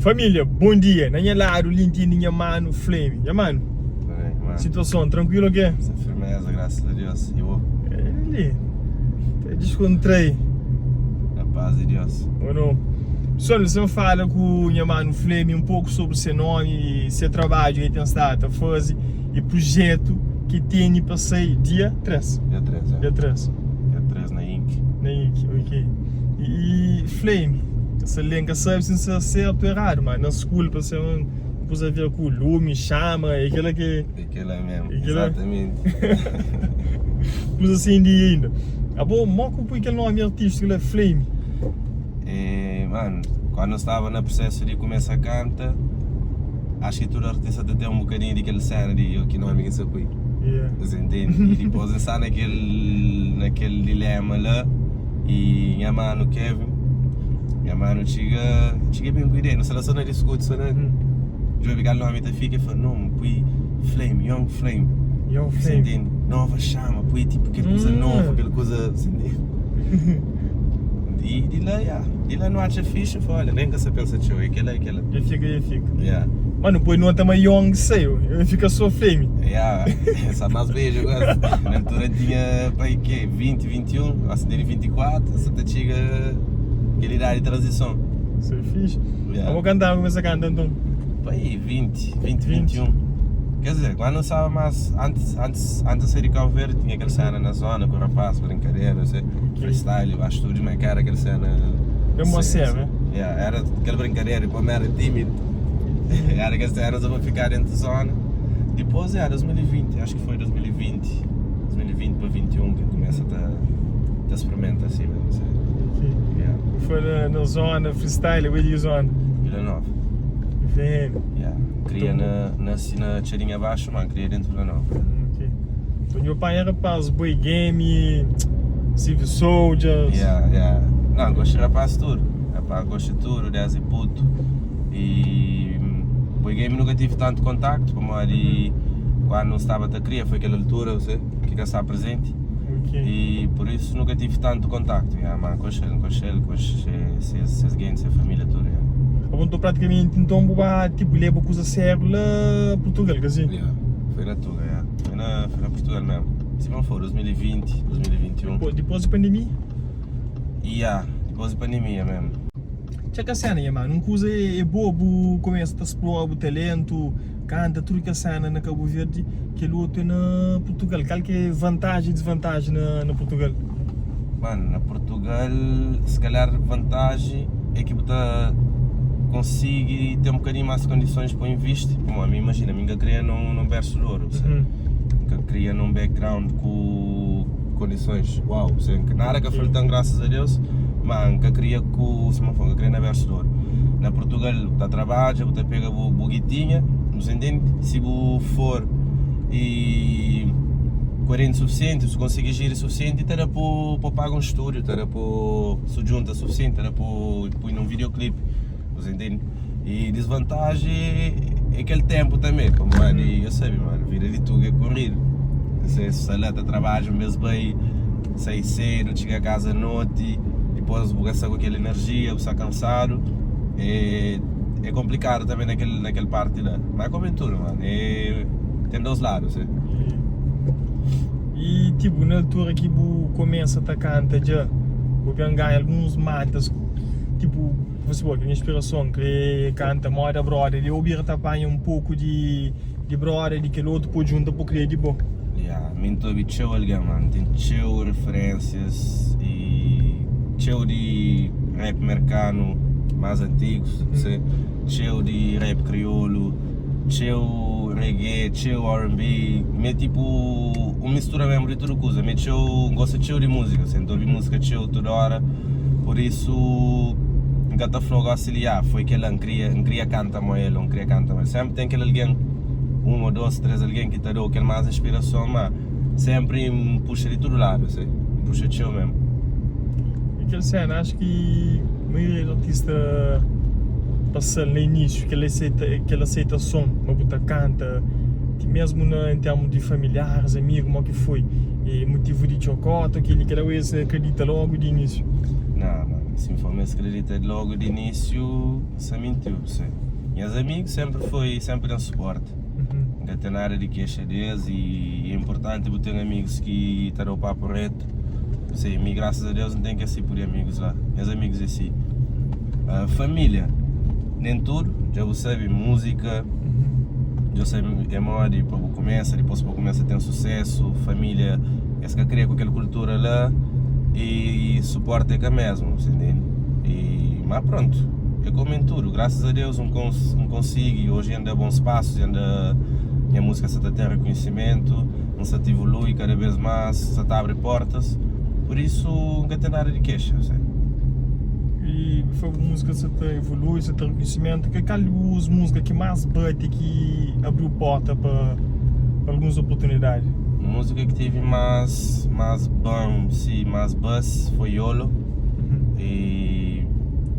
Família, bom dia. Na nha ladu li ntindi nha manu Flame. Nha manu, Bem, mano. situason tranquilo ou quê? Sem firmeza, graças a Deus. E bo? É li. Tá descontrai. Na paz de Deus. Ou não? Pessoal, nu sen fala ku nha manu Flame um pouco sobre se nome e se trabadju ki el ten stadu ta faze e projetu ki tene pa sai dia 3. Dia 3, é. Dia 3. Dia 3 na Inc. Na Inc, ok. E, e Flame, essa lei nka sabe se nsa certo ou errado, mas na school pa ser um kuza a ver ku lume, chama, é kela ke. É kela mesmo, É kela. exatamente. Kuza assim di ainda. Abo, mo ku pui kel nome artístico la, Flame? E, mano, quando eu estava na processo de começar a canta, acho que todo artista ta tem um bocadinho de kel cena de oh, que nome que sa pui. Yeah. Você entende? E depois eu está naquele, naquele dilema lá e nha mano Kevin, nha mano chega, chega bem com ideia, não sei lá só na discute, só na Hum. djobe kal nome ta fica e fala, não, pui Flame, Young Flame. Young Você Flame. entende? Nova chama, pui tipo aquele coisa Hum. nova, aquele coisa, você entende? E de lá, yeah, de lá não acha fixe, fala, olha, nem que você pensa tchau, é aquela, é aquela. E fica, e fica. Yeah. Mano, poi não também Young saiu, eu fica só Flame. Yeah, essa mais beijo agora. Na altura tinha para aí quê? 20, 21, assim dele 24, essa te chega aquela idade de transição. Isso é fixe. Yeah. Eu vou cantar, começa a cantar então. Para aí 20, 20, 20. 21. Quer dizer, quando eu estava mais. Antes, antes, antes de sair de Cabo Verde, tinha aquela cena na zona com o rapaz, brincadeira, não sei, freestyle, baixo tudo, mas que era aquela cena. Mesmo Sim, assim, sim. né? Yeah, era aquela brincadeira, depois era tímido. Era aquela cena só para ficar dentro da zona. Depois é, 2020, acho que foi 2020, 2020 para 21 que começa a tá, tá experimenta assim mesmo. Assim. Ok. Yeah. Foi na, na zona, freestyle, eu de zona. Vila Nova. Vem. Yeah. Cria na, nasci na Tchadinha Abaixo, mano, cria dentro de Vila Nova. Ok. Então, meu pai era rapaz, boy game, Civil Soldiers. Yeah, yeah. Não, gosto de rapaz tudo. Rapaz, gosto de tudo, desde puto. E boy game nunca tive tanto contacto, como ali quando não estava a cria, foi aquela altura, você, que já está presente. Ok. E por isso nunca tive tanto contacto. Yeah, mano, com ele, com ele, com esses games, essa família toda. Yeah. Apontou praticamente então, buba, tipo, leva coisa sério lá Portugal, quer dizer? Yeah. Foi na Tuga, yeah. foi, na, foi na Portugal mesmo. Se não for, 2020, 2021. Pô, Depois da pandemia. Yeah, depois da pandemia mesmo. Tcheka a cena, mano. Um coisa é, é bobo, começa a explorar o talento, canta tudo que a cena na Cabo Verde, que o outro é na Portugal. Qual que é vantagem e desvantagem na, na Portugal? Mano, na Portugal, se calhar vantagem é que você consiga ter um bocadinho mais condições para investir. Como a mim, imagina, a minha cria num, num berço de ouro, você. Uhum. Nunca cria num background com condições, uau, sem que nada que faltam, graças a Deus, mas nunca cria com, se não for, nunca cria na berço de ouro. Na Portugal, tá trabalha, você pega o buguitinha, você entende? Se você for e coerente o suficiente, se conseguir giro o suficiente, terá para pagar um estúdio, terá para se junta o suficiente, terá para pôr num videoclipe, você entende? E desvantagem é aquele tempo também, pô, mano, e eu sei, mano, vida de tuga é corrido. Você se lá tá trabalho mesmo bem, sai cedo, chega a casa à noite, depois vou gastar com aquela energia, vou estar cansado. É, é complicado também naquele, naquele parte lá. Mas como em tudo, mano, é, tem dois lados, é. E tipo, na altura que bu começa a canta já, bu ben ganha alguns matas, tipo, você pô, que minha inspiração, que canta moda brother, e ouvir tá apanha um pouco de de brother, de aquele outro pô junta pô criar de bom. Yeah, mim tô ouvir txeu alguém, mano. Tem txeu referências e txeu de rap americano mais antigos, sei? Txeu de rap crioulo, txeu reggae, txeu R&B, me tipo uma mistura mesmo de tudo coisa. Me txeu, gosto txeu de música, assim, tô ouvir música txeu toda hora. Por isso, nunca tá falou auxiliar, foi que ela não queria, não queria canta mo ele, não queria canta mas sempre tem aquele alguém um ou dois, três alguém que te dá aquele mais inspiração, mas sempre me puxa de todo lado, assim, me puxa de show mesmo. E aquela cena, acho que a maioria dos artistas passa no início, aquela, aceita, aquela aceitação, uma puta canta, ti mesmo na, em termos de familiares, amigos, como que foi, e motivo de chocota, aquele que ela acredita logo de início. Não, mano. Si N fla ma es kredita logu di inisiu, N sta mintiu. Nhas amigu senpri foi, senpri da-m suporti. N ka ten nada di kexa di es i é inportanti bu ten amigus ki ta da-u papu retu. Mi grasas a Deus N ten kes tipu di amigus la. Nhas amigus é si. Família, nen tudu, dja bu sabe, múzika, dja bu sabe é modi pa bu kumesa, dipôs pa bu kumesa ten susésu, família es ka kria ku kel kultura la i suporti é ka mésmu, bu ntende? I má prontu, é komu en tudu, grasas a Deus N konsigi, oji N da bons pasus, N da nha múzika sa ta ten rekonhisimentu, N sa ta ivolui kada bês más, sa ta abri portas, pur isu N ka ten nada di kexa. I bu fla bu múzika sa ta ivolui, sa ta ten rekonhisimentu, kal di bus múzika ki más bate ki abriu porta pa alguns oportunidadi? Múzika ki tevi más más bam si más buzz foi Yolo e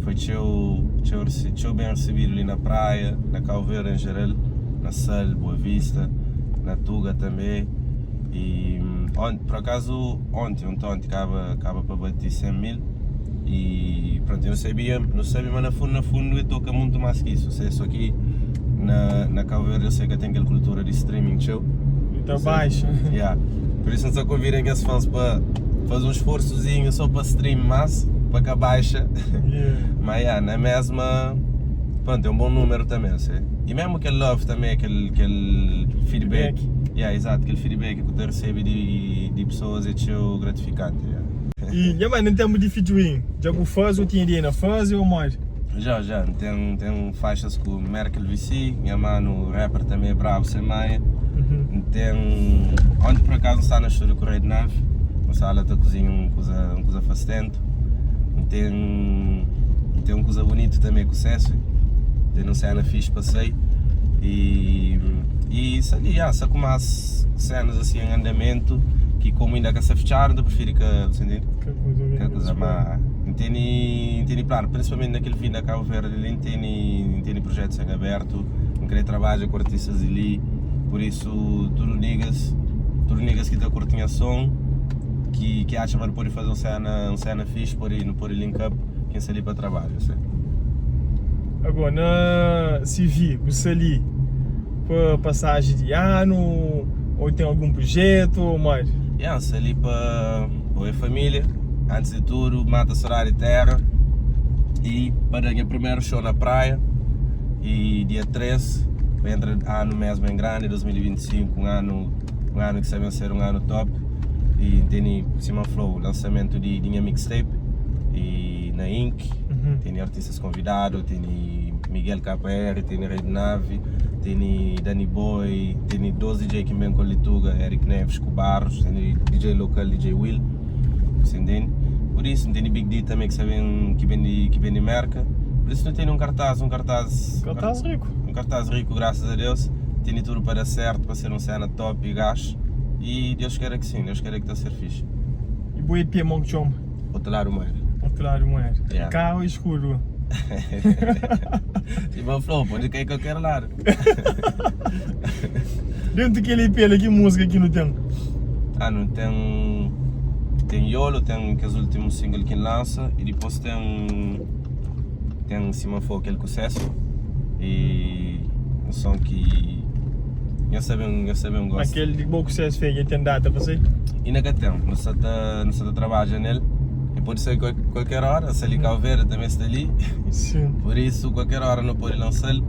foi txeu txeu txeu ben recebido li na Praia, na Cabo Verde em geral, na Sal, Boa Vista, na Tuga també e por acaso onti onti onti kaba kaba pa bati 100 mil e pronto eu não sabia não sabia mas na fundo na fundo e toca muito mais que isso sei só que na na Cabo Verde eu sei que tem aquela cultura de streaming txeu Tá baixa. Yeah. Por isso eu só convido as fãs para fazer um esforçozinho só para stream mais para cá baixa. Yeah. Mas yeah, na mesma pronto, é um bom número também, sei. E mesmo aquele love também, aquele, aquele feedback. Feedback. Yeah, exato, aquele feedback que tu recebe de, de pessoas é txeu gratificante. Yeah. I nha mano, em termos de featuring, dja bu faze ou tinha ideia na faze ou modi? Já, já, tem, tem faixas com Merkel VC, nha mano, rapper também é brabo, sem maia. Tem, ontem por acaso está na estúdio com o Red Nave, na sala tá cozinha um coisa fastento. Tem, tem um coisa bonito também com o Cécio, tem uma cena fixe passei. E, e isso ali, yeah, só com umas cenas assim em andamento, que como ainda que se fecharam, eu prefiro que, você entende? Que coisa Que coisa, mas não tem, não tem plano, principalmente naquele fim da Cabo Verde, ali não tem, não tem projetos em aberto, não querer trabalhar com artistas ali, por isso tudo niggas que está curtindo a som, que, que acha que pode fazer um cena fixe, pode, não pode link up, quem se ali para trabalho, sei. Agora, na CV, você ali para passagem de ano, ou tem algum projeto, ou mais? Yeah, se ali para para a família, antes de tudo, mata saudade de terra e para o primeiro show na praia e dia 3 entra ano mesmo em grande, 2025, um ano que sabe ser um ano top e tem cima flow, lançamento de minha mixtape e na Inc, tem artistas convidados, tem Miguel KR, tem Red Nave, tem Danny Boy, tem 12 DJ que vem com Lituga, Eric Neves, com Barros, tem DJ local, DJ Will, você entende? Por isso, tem Big D também que sabem que vem de Merca. Por isso não tem um cartaz, um cartaz, Cartaz rico. um cartaz rico, graças a Deus. Tem tudo para dar certo, para ser um cena top e gás. E Deus queira que sim, Deus queira que está a ser fixe. E bu EP mo ki txoma? Outro lado moeda. Outro lado moeda. Yeah. Carro escuro. Tipo, flow, pode cair qualquer lado. Dentro daquele EP ali, que música que não tem? Ah, não tem. Tem Yolo, tem aqueles últimos single que lança e depois tem. Tem Cima For aquele sucesso e um som que. Eu sabia um gosto. Aquele de bom que você fez, tem data para você? Ainda que tem, não se está não se tá trabalhando nele. E pode ser qualquer hora, se ali Cabo Verde também está ali. Por isso, qualquer hora não pode lançá-lo.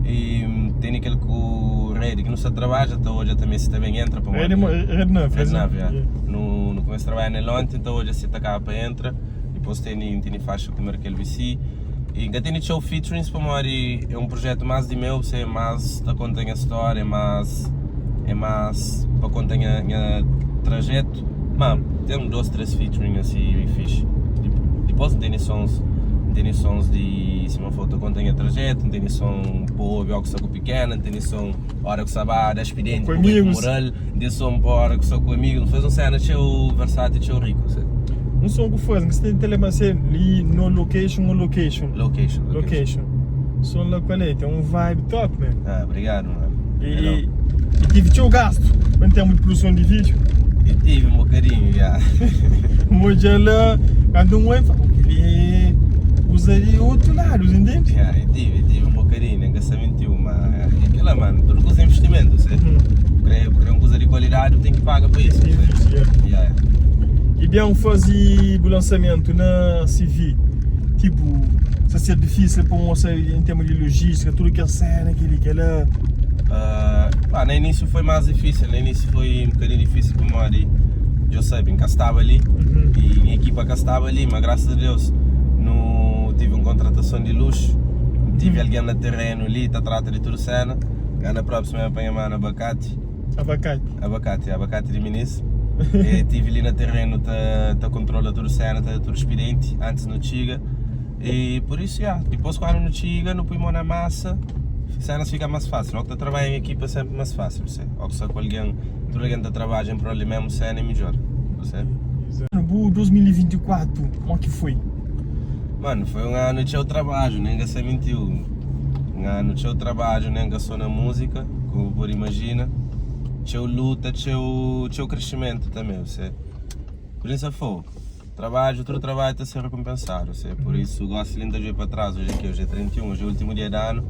E tem aquele com o Red que não se trabalha, até hoje também se também entra para Red, Red Nave, Red Nave, yeah. No, no começo de trabalhar nele ontem, então hoje se tá para entra. Depois tem, tem faixa com o Merkel VC. E ainda tem show featurings para mim, é um projeto mais de meu, é mais para contar a história, é mais para contar a minha trajeto. Mas tem um, dois, três featuring assim fixe. Depois tem sons, tem sons de se uma foto conta a trajeto, tem som pô, eu que sou com pequena, tem som hora que sabe da expediente Com amigos. moral, tem som para hora que sou com amigos, faz um cena cheio versátil, cheio rico, sei. Um som que faz, que você tem que ali no location ou location? Location. Location. Som lá qual é? Tem um vibe top, man. Ah, obrigado, mano. E tive teu gasto em termos de produção de vídeo. E tive um bocadinho, já. Hoje ela, quando um fala, Krê uza di otu ladu, entende? Ya, e tive, tive un bokadinhu, nen ka sa mintiu, ma é kela mano, tudu kuza é investimentu, se bu krê, bu krê un kuza di kualidadi bu ten ki paga pa isu, Tem se. investi, ya. Ya, ya. E ben fazi bu lansamentu na CV, tipo, sa ser difísil pa mostra em termos di logística, tudu kel sena, keli, kela. Ah, pá, na início foi mais difícil, na início foi um bocadinho difícil pamodi dja sabe, N ka staba li e nha equipa ka staba li, ma graças a Deus nu tive un contratason di luxo, tive alguém na terreno li ta trata di tudu cena, ganda props mesmo pa nha mano Abacate. Abacate. Abacate, Abacate di Minis. E tive li na terreno ta ta controla tudu cena, ta da tudu expediente antes nu txiga. E por isso, ya, dipôs quando nu txiga, nu pui mão na massa, cenas fica mais fácil. Ó que ta trabalha em equipa é sempre mais fácil, percebe? Ó que sta ku alguém, tudo alguém ta trabadja em prol di mesmo cena é midjor, percebe? Mano, bu 2024, mo ki foi? Mano, foi um ano txeu trabadju, nem ka sa mintiu. Um ano txeu trabadju, nem ka só na música, como bu pode imagina. Txeu luta, txeu, txeu crescimento também, percebe? Por isso, fogo. Trabadju, tudu trabadju ta ser rekonpensadu, se pur isu gosi li N ta djobe pa tras, oji é ki? Oji é 31, oji é ultimu dia di anu,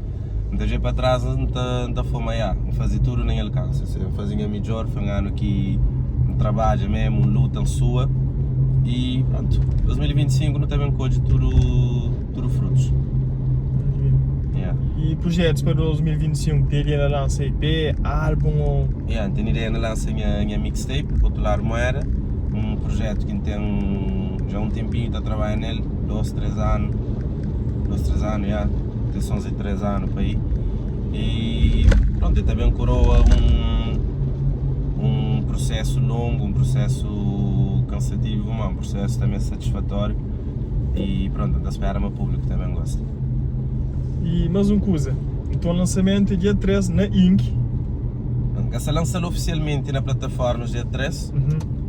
N ta djobe pa tras N ta N ta fuma ya, N faze tudu na nha alkansi, se N faze nha midjor, foi un anu ki N trabadja memu, N luta, N sua i prontu, 2025 nu ta ben kodje tudu tudu frutus. Ya. I projetus pa 2025, ten ideia na lansa EP, album ou? Ya, N ten ideia na lansa nha nha mixtape, Otu Ladu Moeda. Un projetu ki N ten dja un tenpinhu ta trabadja nel, dos, tres anu, dos, tres anu, ya, ten sons di tres anu pa aí. E prontu, el ta ben koroa un un prusesu longu, un prusesu kansativu, ma un prusesu tanbe satisfatóriu. E prontu, N ta spera ma públiku tanbe gosta. E más un kuza, nton lansamentu é dia 3 na Ink. N ka sta lansa-l ofisialmenti na plataformas dia 3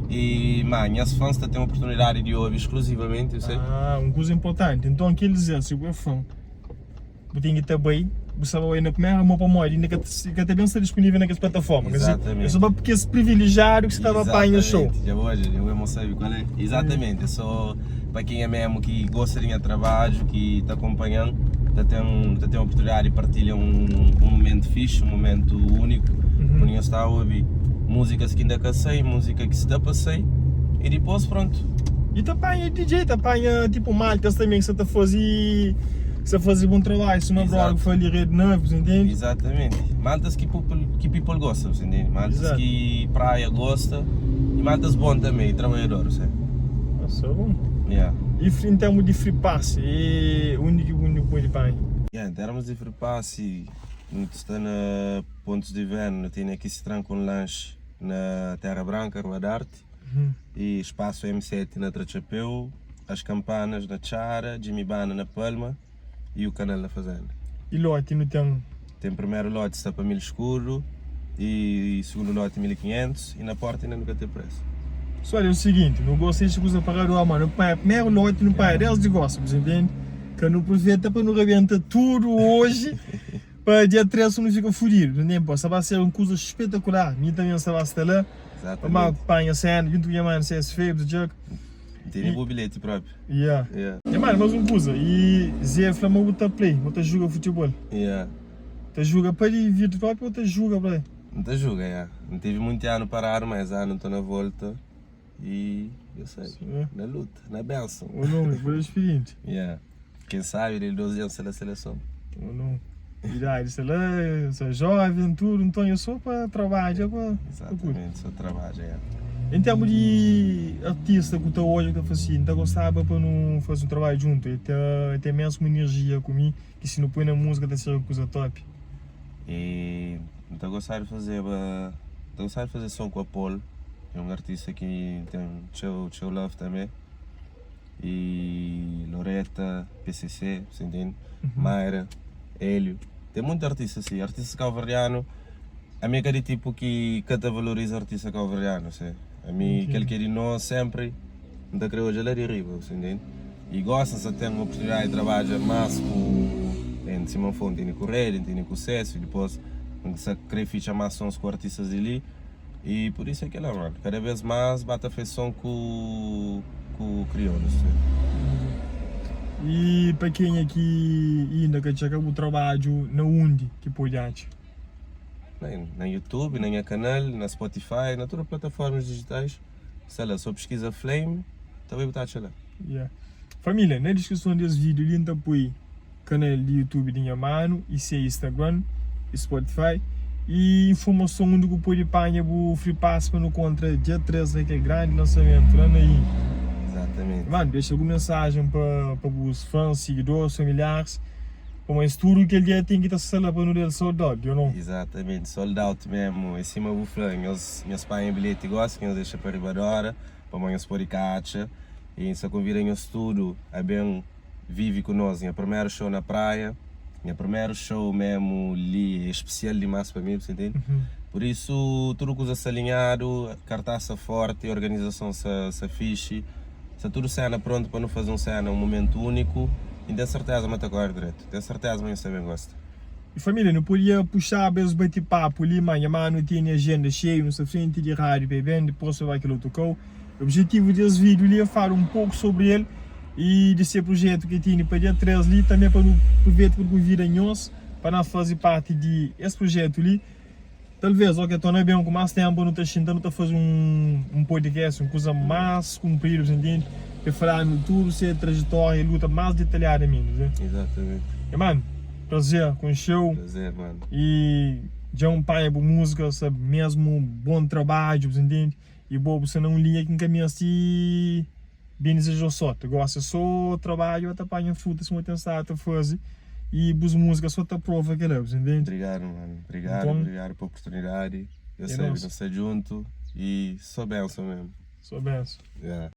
e ma nhas fãs ta ten oportunidadi di obi skluzivamenti, bu sabe? Ah, un kuza inportanti. Nton kel dizer, si bu é fã, bu ten ki ta bai, bu sta bai na primera mão pamodi inda ka ka ta ben sta dispunível na kes plataforma. Quer dizer, é só pa kes privilejiadu ki sta ba panha show. Exatamente, dja bu odja, dja bu é sabe kual é. Exatamente, é só pa kenha mesmu ki gosta di nha trabadju, ki ta konpanha-m, ta ten ta ten oportunidadi di partilha un un mumentu fixi, un mumentu úniku, undi nhos ta obi múzikas ki inda ka sai, múzika ki sta pa sai, i dipôs prontu. I ta panha DJ, ta panha tipo maltas tanbe ki sa ta faze ki sa faze bon trabadju, sima brother ki fla li Red Nervous, entende? Exatamente, maltas ki people ki people gosta, bu entende? Maltas ki praia gosta i maltas bon tanbe i trabadjador, bu sabe? Asa bon. Yeah. E em termos de free pass, e undi ki undi pode panha? Yeah, em termos de free pass, nu sta na pontos di venda, nu tene aqui se tranca um lanche na Terra Branca, Rua da Arte, e Espaço M7 na Trachapeu, As Campanas na Txara, Jimmy Bana na Palma e o Canal na Fazenda. E lote nu ten? Tem primeiro lote sta pa 1000 escudo e segundo lote 1500 e na porta ainda nu ka tem preço. Pessoal, é o seguinte, nu gosta di kuza paradu ah, ma nu panha primeiro lote nu panha 10 di gosta, bu entende? Ka nu aproveita pa nu rebenta tudo hoje pa dia 3 nu fika fudido, bu entende? Pô, sta ba ser um kuza espetacular, mi também sta ba sta lá, pa ma panha cena junto ku nha mano CSF, bu txeka. Tene bu bilhete próprio. Yeah. Yeah. E mano, mas un kuza, e Zé fla ma bu ta play, bu ta juga futebol. Yeah. Ta juga pa divirti propi ou ta juga pa. N ta juga, yeah. N tive munti anu paradu, ma es anu N ta na volta e eu sei, Yeah. na luta, na benção. Ou não, por experiente. Yeah. Quem sabe dali 2 dias N sta na seleção. Ou não. Idade, sei lá, sou jovem, tudo, então eu sou para trabalhar, para Exatamente, só trabalha, yeah. Em termos de artista que tá hoje, que tá assim, tá gostava para não fazer um trabalho junto, e tem mesmo energia comigo, que se não põe na música tá ser uma coisa top. E N ta gostaba di fazeba, N ta gostaba di faze som ku Apollo, é un artista ki ten txeu txeu love tanbe. E Loreta, PCC, bu sa intende? Mayra, Hélio, ten monti artista si, artistas kauverdianu, ami é ka di tipu ki ka ta valoriza artista kauverdianu, se, ami kel ki é di nos senpri N ta kre odja la di riba, bu sa intende? I gosi N sa ten oportunidadi di trabadja mas ku N sima N fla, N tene ku Redi, N tene ku Cécio, dipos N sa kre fitxa mas sons ku artistas di li. E por isso é kela mano, cada vez mais ba ta faz som ku ku crioulos. I pa kenha ki inda ka txeka bu trabadju na undi ki podi atxa? Na YouTube, na nha kanal, na Spotify, na tudu plataformas dijitais, sta la. So piskiza Flame, ta bai bu ta atxa la. Yeah. Família, na diskrison di es vídiu li N ta poi kanal di YouTube di nha manu i se Instagram i Spotify i informason undi ku podi panha bu free pass pa nu kontra dia 3 na kel grandi lansamentu la na Índia. Exatamente. Manu, dexa algun mensajen pa pa bus fans, sigidoris, familiaris, pamodi es tudu kel dia ten ki ta sta la pa nu da-l sold out, you know? Exatamente, sold out memu. É sima bu fla, nhos nhos panha bilheti gosi, nhos dexa pa riba di ora, pamodi nhos podi ka atxa. I N sta konvida nhos tudu a ben vive ku nos nha primeru show na praia, nha primeru show memu li é spesial dimas pa mi, bu sta intende? Pur isu tudu kuza sta alinhadu, kartaz sta forti, organizason sta sta fixi, sta tudu sena prontu pa nu faze un sena, un mumentu úniku i N ten serteza ma ta kore dretu, ten serteza ma nhos ta ben gosta. I família, nu podia puxaba es bati papu li, ma nha manu tene ajenda xeiu, nu sta frenti di rádiu pa e ben, dipôs pa ba kel otu kau. Objetivu di es vídiu li é fala un poku sobri el i di se prujetu ki el tene pa dia 3 li, tanbe pa nu pruveita pa nu konvida nhos pa na faze parti di es prujetu li. Talvês, oke torna ben ku más ténpu nu ta xinta nu ta faze un podcast, un kuza más kunpridu, bu ntende? Pa el fala-nu tudu se trajetória i luta más detalhadamenti, bu ntende? Exatamente. E manu, prazer konxe-u. Prazer, manu. I dja un panha bu múzika, sta mesmu bon trabadju, bu ntende? I bo bu sta na un linha ki N ka meste ben dizeja-u sorti. Gosi é so trabadju ba ta panha fruta sima bu ten stadu ta faze i bus múzika so ta prova kel-la, bu ta ntende? Obrigadu, manu. Obrigadu, obrigadu pa oportunidadi. Deus sabe, nu sta djuntu i so benson mesmu. So benson. Yeah.